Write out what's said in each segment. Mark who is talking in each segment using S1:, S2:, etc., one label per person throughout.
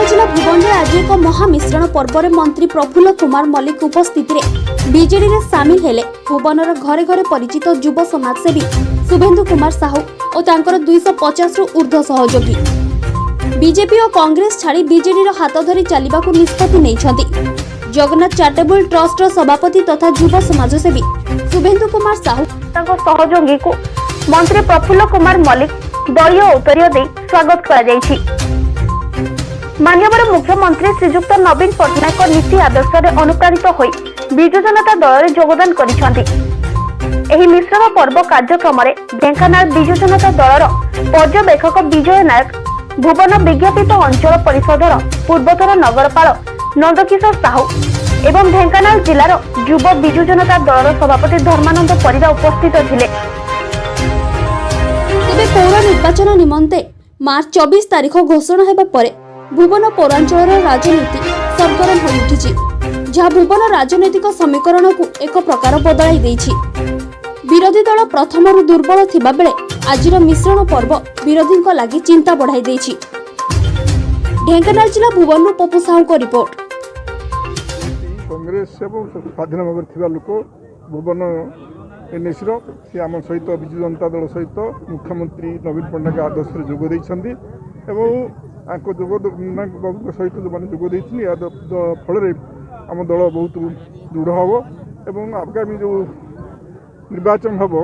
S1: ଜିଲ୍ଲା ଭୁବନରେ ଆଜି ଏକ ମହାମିଶ୍ରଣ ପର୍ବରେ ମନ୍ତ୍ରୀ ପ୍ରଫୁଲ୍ଲ କୁମାର ମଲ୍ଲିକ ଉପସ୍ଥିତିରେ ବିଜେଡିରେ ସାମିଲ ହେଲେ ଭୁବନର ଘରେ ଘରେ ପରିଚିତ ଯୁବ ସମାଜସେବୀ ଶୁଭେନ୍ଦୁ କୁମାର ସାହୁ ଓ ତାଙ୍କର 250ରୁ ଉର୍ଦ୍ଧ୍ୱ ସହଯୋଗୀ। ବିଜେପି ଓ କଂଗ୍ରେସ ଛାଡ଼ି ବିଜେଡିର ହାତ ଧରି ଚାଲିବାକୁ ନିଷ୍ପତ୍ତି ନେଇଛନ୍ତି। ଜଗନ୍ନାଥ ଚାରିଟେବୁଲ ଟ୍ରଷ୍ଟର ସଭାପତି ତଥା ଯୁବ ସମାଜସେବୀ ଶୁଭେନ୍ଦୁ କୁମାର ସାହୁ, ତାଙ୍କ ସହଯୋଗୀଙ୍କୁ ମନ୍ତ୍ରୀ ପ୍ରଫୁଲ୍ଲ କୁମାର ମଲ୍ଲିକ ଦଳୀୟ ଉତ୍ତରୀୟ ଦେଇ ସ୍ୱାଗତ କରାଯାଇଛି। ମାନ୍ୟବର ମୁଖ୍ୟମନ୍ତ୍ରୀ ଶ୍ରୀଯୁକ୍ତ ନବୀନ ପଟ୍ଟନାୟକଙ୍କ ନୀତି ଆଦର୍ଶରେ ଅନୁପ୍ରାଣିତ ହୋଇ ବିଜୁ ଜନତା ଦଳରେ ଯୋଗଦାନ କରିଛନ୍ତି। ଏହି ମିଶ୍ରଣ ପର୍ବ କାର୍ଯ୍ୟକ୍ରମରେ ଢେଙ୍କାନାଳ ବିଜୁ ଜନତା ଦଳର ପର୍ଯ୍ୟବେକ୍ଷକ ବିଜୟ ନାୟକ, ଭୁବନ ବିଜ୍ଞାପିତ ଅଞ୍ଚଳ ପରିଷଦର ପୂର୍ବତନ ନଗରପାଳ ନନ୍ଦକିଶୋର ସାହୁ ଏବଂ ଢେଙ୍କାନାଳ ଜିଲ୍ଲାର ଯୁବ ବିଜୁ ଜନତା ଦଳର ସଭାପତି ଧର୍ମାନନ୍ଦ ପରିଡ଼ା ଉପସ୍ଥିତ ଥିଲେ। ତେବେ ପୌର ନିର୍ବାଚନ ନିମନ୍ତେ ମାର୍ଚ୍ଚ 24 ତାରିଖ ଘୋଷଣା ହେବା ପରେ ଭୁବନ ପୌରାଞ୍ଚଳର ରାଜନୀତି ସରଗରମ ହୋଇଉଠିଛି, ଯାହା ଭୁବନ ରାଜନୈତିକ ସମୀକରଣକୁ ଏକ ପ୍ରକାର ବଦଳାଇ ଦେଇଛି। ବିରୋଧୀ ଦଳ ପ୍ରଥମରୁ ଦୁର୍ବଳ ଥିବାବେଳେ ଆଜିର ମିଶ୍ରଣ ପର୍ବ ବିରୋଧୀଙ୍କ ଲାଗି ଚିନ୍ତା ବଢ଼ାଇ ଦେଇଛି। ଢେଙ୍କାନାଳ ଜିଲ୍ଲା ଭୁବନରୁ ପପୁ ସାହୁଙ୍କ ରିପୋର୍ଟ।
S2: କଂଗ୍ରେସ ଏବଂ ସ୍ୱାଧୀନ ଭାବରେ ଥିବା ଲୋକ ଭୁବନ ଏନ୍ଏସିର, ସେ ଆମ ସହିତ ବିଜୁ ଜନତା ଦଳ ସହିତ ମୁଖ୍ୟମନ୍ତ୍ରୀ ନବୀନ ପଟ୍ଟନାୟକ ଆଦର୍ଶରେ ଯୋଗ ଦେଇଛନ୍ତି ଏବଂ ତାଙ୍କ ଯୋଗ ବାବୁଙ୍କ ସହିତ ଯେଉଁମାନେ ଯୋଗ ଦେଇଛନ୍ତି, ଏହା ଫଳରେ ଆମ ଦଳ ବହୁତ ଦୃଢ଼ ହେବ ଏବଂ ଆଗାମୀ ଯେଉଁ ନିର୍ବାଚନ ହେବ,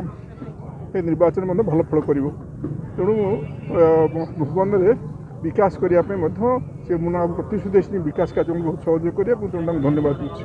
S2: ସେ ନିର୍ବାଚନ ମଧ୍ୟ ଭଲ ଫଳ କରିବ। ତେଣୁ ଭୁବନରେ ବିକାଶ କରିବା ପାଇଁ ମଧ୍ୟ ସେ ମୁନା ପ୍ରତିଶ୍ରୁତି ଦେଇଛନ୍ତି, ବିକାଶ କାର୍ଯ୍ୟକୁ ବହୁତ ସହଯୋଗ କରିବେ ଏବଂ ତେଣୁ ତାଙ୍କୁ ଧନ୍ୟବାଦ ଦେଉଛି।